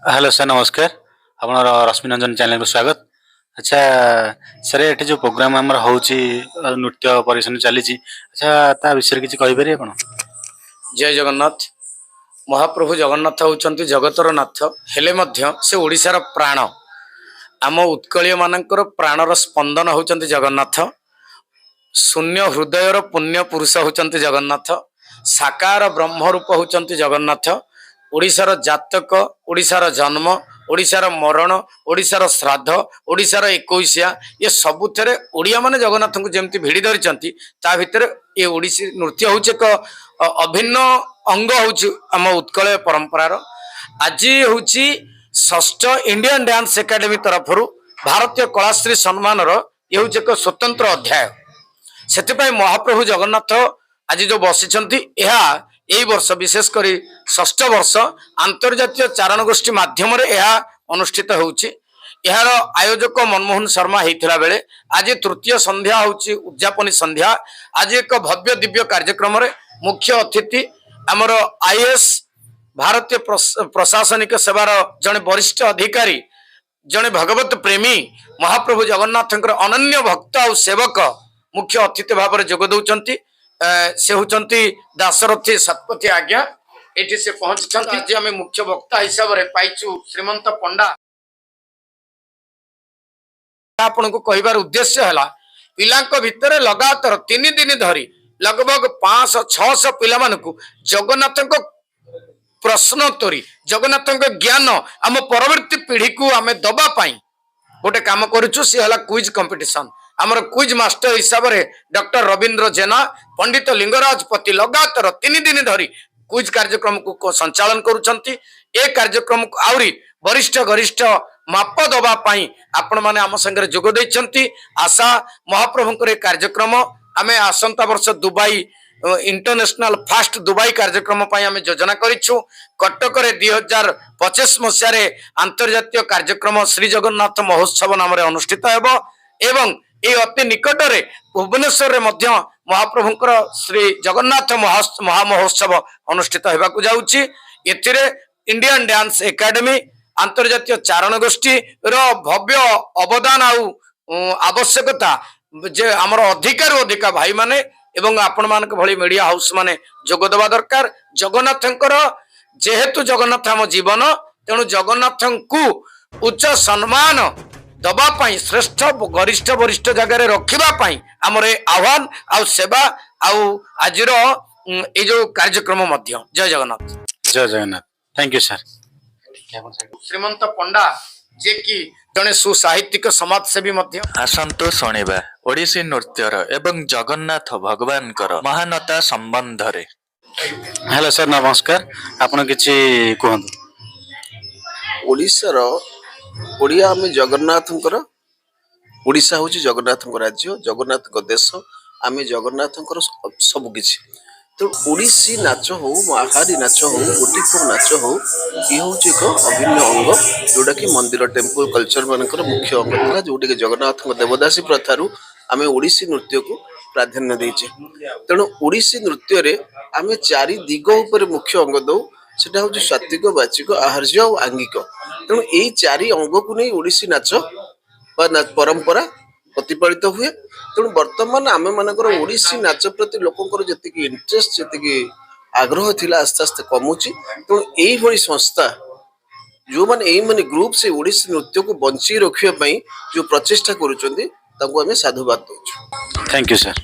Hello sir, ନମସ୍କାର। ଆପଣଙ୍କର ରଶ୍ମି ରଞ୍ଜନ ଚ୍ୟାନେଲକୁ ସ୍ୱାଗତ। ଆଚ୍ଛା ସାର୍, ଏଠି ଯେଉଁ ପ୍ରୋଗ୍ରାମ ଆମର ହେଉଛି, ନୃତ୍ୟ ପରିବେଷଣ ଚାଲିଛି, ଆଚ୍ଛା, ତା ବିଷୟରେ କିଛି କହିପାରିବେ ଆପଣ? ଜୟ ଜଗନ୍ନାଥ। ମହାପ୍ରଭୁ ଜଗନ୍ନାଥ ହେଉଛନ୍ତି ଜଗତର ନାଥ, ହେଲେ ମଧ୍ୟ ସେ ଓଡ଼ିଶାର ପ୍ରାଣ। ଆମ ଉତ୍କଳୀୟ ମାନଙ୍କର ପ୍ରାଣର ସ୍ପନ୍ଦନ ହେଉଛନ୍ତି ଜଗନ୍ନାଥ। ଶୂନ୍ୟ ହୃଦୟର ପୁଣ୍ୟ ପୁରୁଷ ହେଉଛନ୍ତି ଜଗନ୍ନାଥ। ସାକାର ବ୍ରହ୍ମ ରୂପ ହେଉଛନ୍ତି ଜଗନ୍ନାଥ। ଓଡ଼ିଶାର ଜାତକ, ଓଡ଼ିଶାର ଜନ୍ମ, ଓଡ଼ିଶାର ମରଣ, ଓଡ଼ିଶାର ଶ୍ରାଦ୍ଧ, ଓଡ଼ିଶାର ଏକୋଇଶିଆ, ଏ ସବୁଥିରେ ଓଡ଼ିଆମାନେ ଜଗନ୍ନାଥଙ୍କୁ ଯେମିତି ଭିଡ଼ି ଧରିଛନ୍ତି, ତା ଭିତରେ ଏ ଓଡ଼ିଶୀ ନୃତ୍ୟ ହେଉଛି ଏକ ଅଭିନ୍ନ ଅଙ୍ଗ ହେଉଛି ଆମ ଉତ୍କଳ ପରମ୍ପରାର। ଆଜି ହେଉଛି ଷଷ୍ଠ ଇଣ୍ଡିଆନ ଡ୍ୟାନ୍ସ ଏକାଡେମୀ ତରଫରୁ ଭାରତୀୟ କଳାଶ୍ରୀ ସମ୍ମାନର ଇଏ ହେଉଛି ଏକ ସ୍ୱତନ୍ତ୍ର ଅଧ୍ୟାୟ। ସେଥିପାଇଁ ମହାପ୍ରଭୁ ଜଗନ୍ନାଥ ଆଜି ଯୋଉ ବସିଛନ୍ତି, ଏହା ଏଇ ବର୍ଷ ବିଶେଷ କରି ଷଷ୍ଠ ବର୍ଷ ଆନ୍ତର୍ଜାତୀୟ ଚାରଣ ଗୋଷ୍ଠୀ ମାଧ୍ୟମରେ ଏହା ଅନୁଷ୍ଠିତ ହେଉଛି। ଏହାର ଆୟୋଜକ ମନମୋହନ ଶର୍ମା ହେଇଥିଲା ବେଳେ ଆଜି ତୃତୀୟ ସନ୍ଧ୍ୟା ହେଉଛି ଉଦଯାପନୀ ସନ୍ଧ୍ୟା। ଆଜି ଏକ ଭବ୍ୟ ଦିବ୍ୟ କାର୍ଯ୍ୟକ୍ରମରେ ମୁଖ୍ୟ ଅତିଥି ଆମର ଆଇଏଏସ୍, ଭାରତୀୟ ପ୍ରଶାସନିକ ସେବାର ଜଣେ ବରିଷ୍ଠ ଅଧିକାରୀ, ଜଣେ ଭଗବତ ପ୍ରେମୀ, ମହାପ୍ରଭୁ ଜଗନ୍ନାଥଙ୍କର ଅନନ୍ୟ ଭକ୍ତ ଆଉ ସେବକ ମୁଖ୍ୟ ଅତିଥି ଭାବରେ ଯୋଗ ଦଉଛନ୍ତି। ସେ ହଉଛନ୍ତି ଦାଶରଥୀ ଶତପଥୀ ଆଜ୍ଞା। ଏଠି ସେ ପହଞ୍ଚିଛନ୍ତି। ଆଜି ଆମେ ମୁଖ୍ୟ ବକ୍ତା ହିସାବରେ ପାଇଛୁ ଶ୍ରୀମନ୍ତ ପଣ୍ଡା। ଆପଣଙ୍କୁ କହିବାର ଉଦ୍ଦେଶ୍ୟ ହେଲା, ପିଲାଙ୍କ ଭିତରେ ଲଗାତାର 3 ଦିନ ଧରି ଲଗଭଗ 500 600 ପିଲାମାନଙ୍କୁ ଜଗନ୍ନାଥଙ୍କ ପ୍ରଶ୍ନୋତ୍ତରୀ, ଜଗନ୍ନାଥଙ୍କ ଜ୍ଞାନ ଆମ ପରବର୍ତ୍ତୀ ପିଢିକୁ ଆମେ ଦବା ପାଇଁ ଗୋଟେ କାମ କରୁଛୁ। ସିଏ ହେଲା କୁଇଜ କମ୍ପିଟିସନ। ଆମର କୁଇଜ ମାଷ୍ଟର ହିସାବରେ ଡକ୍ଟର ରବୀନ୍ଦ୍ର ଜେନା, ପଣ୍ଡିତ ଲିଙ୍ଗରାଜ ପତି ଲଗାତାର 3 ଦିନ ଧରି କୁଇଜ କାର୍ଯ୍ୟକ୍ରମକୁ ସଞ୍ଚାଳନ କରୁଛନ୍ତି। ଏ କାର୍ଯ୍ୟକ୍ରମକୁ ଆହୁରି ବରିଷ୍ଠ ଗରିଷ୍ଠ ମାପ ଦବା ପାଇଁ ଆପଣମାନେ ଆମ ସାଙ୍ଗରେ ଯୋଗ ଦେଇଛନ୍ତି। ଆଶା, ମହାପ୍ରଭୁଙ୍କର ଏ କାର୍ଯ୍ୟକ୍ରମ ଆମେ ଆସନ୍ତା ବର୍ଷ ଦୁବାଇ ଇଣ୍ଟରନ୍ୟାସନାଲ ଫାଷ୍ଟ ଦୁବାଇ କାର୍ଯ୍ୟକ୍ରମ ପାଇଁ ଆମେ ଯୋଜନା କରିଛୁ। କଟକରେ 2025 ମସିହାରେ ଆନ୍ତର୍ଜାତୀୟ କାର୍ଯ୍ୟକ୍ରମ ଶ୍ରୀ ଜଗନ୍ନାଥ ମହୋତ୍ସବ ନାମରେ ଅନୁଷ୍ଠିତ ହେବ ଏବଂ ଏଇ ଅତି ନିକଟରେ ଭୁବନେଶ୍ୱରରେ ମଧ୍ୟ ମହାପ୍ରଭୁଙ୍କର ଶ୍ରୀ ଜଗନ୍ନାଥ ମହାମହୋତ୍ସବ ଅନୁଷ୍ଠିତ ହେବାକୁ ଯାଉଛି। ଏଥିରେ ଇଣ୍ଡିଆନ ଡ୍ୟାନ୍ସ ଏକାଡେମୀ, ଆନ୍ତର୍ଜାତୀୟ ଚାରଣ ଗୋଷ୍ଠୀର ଭବ୍ୟ ଅବଦାନ ଆଉ ଆବଶ୍ୟକତା ଯେ ଆମର ଅଧିକାରୁ ଅଧିକା ଭାଇମାନେ ଏବଂ ଆପଣମାନଙ୍କ ଭଳି ମିଡିଆ ହାଉସ ମାନେ ଯୋଗ ଦେବା ଦରକାର। ଜଗନ୍ନାଥଙ୍କର, ଯେହେତୁ ଜଗନ୍ନାଥ ଆମ ଜୀବନ, ତେଣୁ ଜଗନ୍ନାଥଙ୍କୁ ଉଚ୍ଚ ସମ୍ମାନ ଦବା ପାଇଁ, ଶ୍ରେଷ୍ଠ ଗରିଷ୍ଠ ବରିଷ୍ଠ ଜାଗାରେ ରଖିବା ପାଇଁ ଆମର ଏ ଆହ୍ୱାନ ଆଉ ସେବା ଆଉ ଆଜିର ଏଇ ଯୋଉ କାର୍ଯ୍ୟକ୍ରମ ମଧ୍ୟ। ଜୟ ଜଗନ୍ନାଥ। ଜୟ Jagannath. Thank you sir. Srimanta Panda, ଯିଏକି ଜଣେ ସୁସାହିତ୍ୟିକ, ସମାଜସେବୀ ମଧ୍ୟ। ଆସନ୍ତୁ ଶୁଣିବା ଓଡ଼ିଶୀ ନୃତ୍ୟର ଏବଂ ଜଗନ୍ନାଥ ଭଗବାନଙ୍କର ମହାନତା ସମ୍ବନ୍ଧରେ। ହ୍ୟାଲୋ ସାର୍, ନମସ୍କାର। ଆପଣ କିଛି କୁହନ୍ତୁ। ଓଡ଼ିଶାର ଓଡ଼ିଆ ଆମେ ଜଗନ୍ନାଥଙ୍କର। ଓଡ଼ିଶା ହେଉଛି ଜଗନ୍ନାଥଙ୍କ ରାଜ୍ୟ, ଜଗନ୍ନାଥଙ୍କ ଦେଶ। ଆମେ ଜଗନ୍ନାଥଙ୍କର ସବୁ କିଛି। ତେଣୁ ଓଡ଼ିଶୀ ନାଚ ହଉ, ଆହାରୀ ନାଚ ହଉ, ଗୋଟିପୁଅ ନାଚ ହଉ, ଇଏ ହେଉଛି ଏକ ଅଭିନ୍ନ ଅଙ୍ଗ, ଯୋଉଟାକି ମନ୍ଦିର ଟେମ୍ପଲ କଲଚର ମାନଙ୍କର ମୁଖ୍ୟ ଅଙ୍ଗ ଥିଲା, ଯୋଉଟାକି ଜଗନ୍ନାଥଙ୍କ ଦେବଦାସୀ ପ୍ରଥାରୁ ଆମେ ଓଡ଼ିଶୀ ନୃତ୍ୟକୁ ପ୍ରାଧାନ୍ୟ ଦେଇଛେ। ତେଣୁ ଓଡ଼ିଶୀ ନୃତ୍ୟରେ ଆମେ ଚାରି ଦିଗ ଉପରେ ମୁଖ୍ୟ ଅଙ୍ଗ ଦଉ। ସେଟା ହଉଛି ସାତ୍ଵିକ, ବାଚିକ, ଆହାର୍ଯ୍ୟ ଆଉ ଆଙ୍ଗିକ। ତେଣୁ ଏଇ ଚାରି ଅଙ୍ଗକୁ ନେଇ ଓଡ଼ିଶୀ ନାଚ ବା ପରମ୍ପରା ପ୍ରତିପାଳିତ ହୁଏ। ତେଣୁ ବର୍ତ୍ତମାନ ଆମେ ମାନଙ୍କର ଓଡ଼ିଶୀ ନାଚ ପ୍ରତି ଲୋକଙ୍କର ଯେତିକି ଇଣ୍ଟରେଷ୍ଟ, ଯେତିକି ଆଗ୍ରହ ଥିଲା, ଆସ୍ତେ ଆସ୍ତେ କମୁଛି। ତେଣୁ ଏଇଭଳି ସଂସ୍ଥା ଯୋଉମାନେ, ଏଇମାନେ ଗ୍ରୁପ, ସେ ଓଡ଼ିଶୀ ନୃତ୍ୟକୁ ବଞ୍ଚେଇ ରଖିବା ପାଇଁ ଯୋଉ ପ୍ରଚେଷ୍ଟା କରୁଛନ୍ତି, ତାଙ୍କୁ ଆମେ ସାଧୁବାଦ ଦଉଛୁ। Thank you sir.